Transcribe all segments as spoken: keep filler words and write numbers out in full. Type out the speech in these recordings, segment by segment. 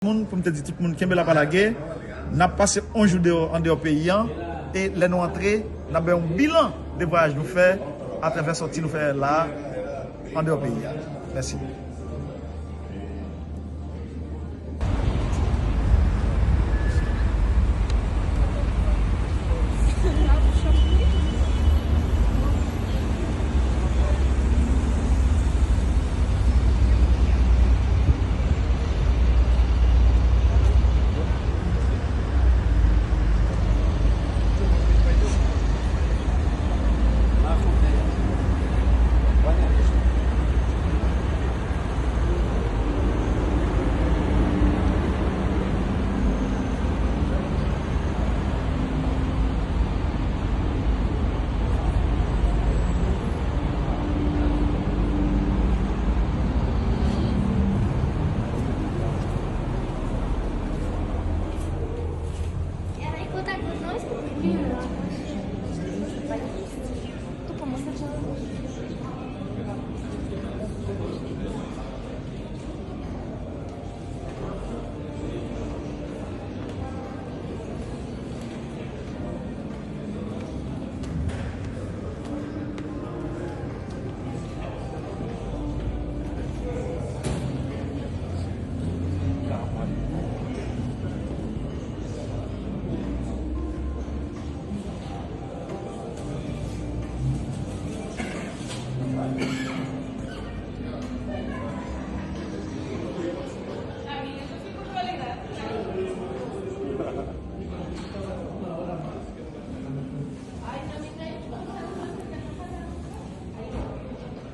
Moun, pou m te di tout moun, kenbe la pa lage. N ap pase yon jou deyò, andeyò peyi a, e lè nou antre, n ap bay yon bilan de vwayaj nou fè atravè sòti nou fè la a, andeyò peyi a. Mèsi.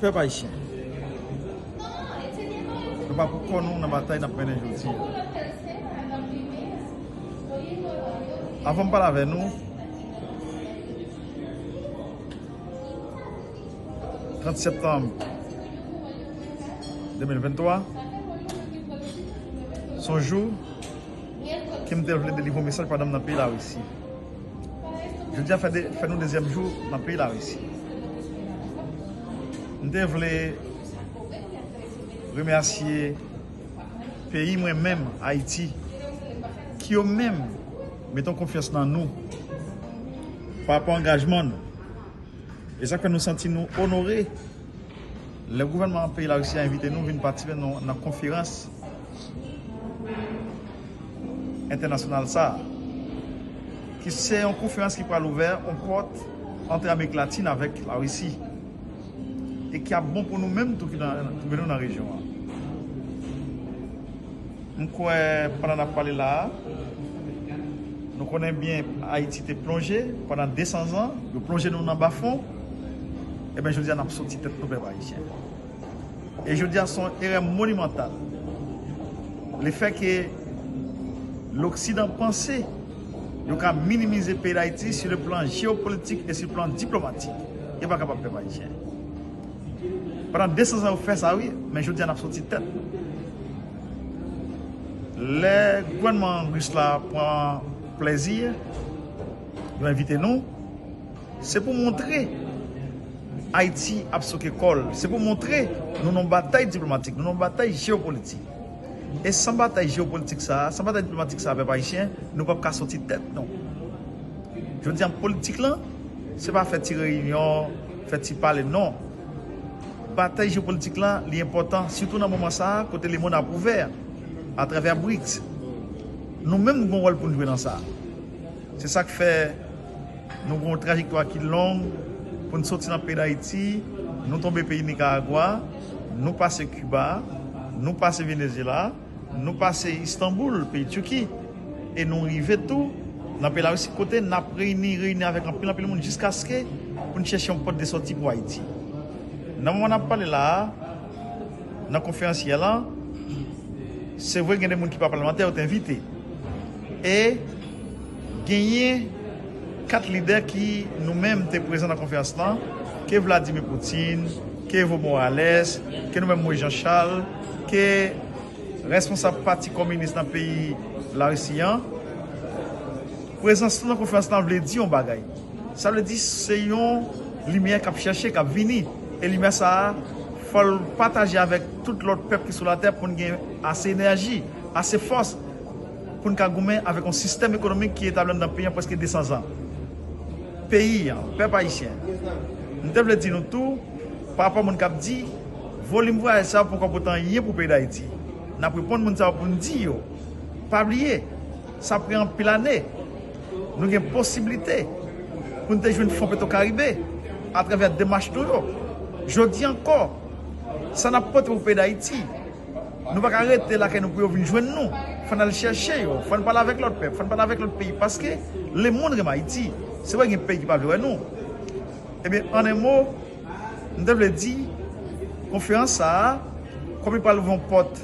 Pèp ayisyen, nou pa pou kò nou nan batay n ap mennen jodi a. Avan m pale avè nou, trant septanm de mil venntwa, se yon jou ke m te vle delivre yon mesaj pandan m nan peyi Larisi. Jodi a fè de, fè nou dezyèm jou nan peyi Larisi. M te vle remèsye peyi mwen menm, Ayiti, ki yo menm mete yon konfyans nan nou pa rapò angajman nou. E sa k fè nou santi nou onore lè gouvènman peyi Larisi a envite nou vin patisipe nan, nan konferans entènasyonal sa a, ki se yon konferans ki pral ouvè yon pòt ant Amerik Latin avèk Larisi, e ki ap bon pou nou menm tou ki nan, ki nou nan rejyon an. M kwè pandan n ap pale la a, nou konnen byen Ayiti te plonje pandan de san zan, yo plonje nou nan bafon. Ebyen, jodi a, n ap soti tèt nou, pèp ayisyen. E jodi a, se yon erè monimantal. Lefètke Loksidan panse yo ka minimize peyi Dayiti sur le plan géopolitique et sur le plan diplomatique. Yo pa kapab, pèp ayisyen. Pandan de san zan yo fè sa, wi, men jodi a n ap soti tèt nou. Lè gouvènman ris la pran plèzi, yo envite nou, se pou montre Ayiti ap soke kò l. Se pou montre nou nan batay diplomatik, nou nan batay jeyopolitik. E san batay jeyopolitik sa a, san batay diplomatik sa a, pèp ayisyen, nou p ap ka soti tèt nou. Jodi a, politik lan, se pa fè ti reyinyon, fè ti pale, non. Batay jeyopolitik lan, li enpòtan, sitou nan moman sa a, kote lemonn ap ouvè atravè briks. Nou menm, nou gen yon wòl pou n jwe nan sa. Se sa k fè nou gen yon trajektwa ki long pou n soti nan peyi Dayiti, nou tonbe peyi Nikaragwa, nou pase Kiba, nou pase Venezyela, nou pase Istanboul, peyi Tiki, e nou rive tou nan peyi Larisi, kote n ap reyini, reyini avèk anpil, anpil moun jiskaske pou n chèche yon pòt de sòti pou Ayiti. Nan moman n ap pale la a, nan konferans yè la, se vre gen de moun ki pa palmantè, yo te envite. E genyen kat lidè ki nou menm te prezan nan konferans lan, ke Vladimir Poutine, ke Evo Morales, ke nou menm Moïse Jean Charles, ke responsab pati kominis nan peyi Larisi an. Prezans nou nan konferans lan vle di yon bagay. Sa vle di se yon limyè k ap chèche, k ap vini. E limyè sa a, fò l pataje avèk tout lòt pèp ki sou latè pou n gen ase enèji ase fòs pou n ka goumen avèk yon sistèm ekonomik ki etabli anndan peyi an prèske de san zan. Peyi an, pèp ayisyen, m te vle di nou tou, pa rapò moun k ap di, volim vwayaj sa yo poko pote anyen pou peyi Dayiti. N ap reponn moun sa yo pou n di yo, pa bliye, sa pran anpil ane. Nou gen posiblite pou n te jwenn fon Petro Caribe atravè demach nou yo. Jodi ankò, sa n ap pote pou peyi Dayiti, nou pa ka rete lakay nou pou yo vin jwenn nou. Fò n al chèche yo, fò n pale avèk lòt pèp, fò n pale avèk lòt peyi, paske lemonn renmen Ayiti. Se vre gen peyi ki pa vle wè nou. Ebyen, an en mo, m te vle di, konferans sa a, kòm li pral ouvri yon pòt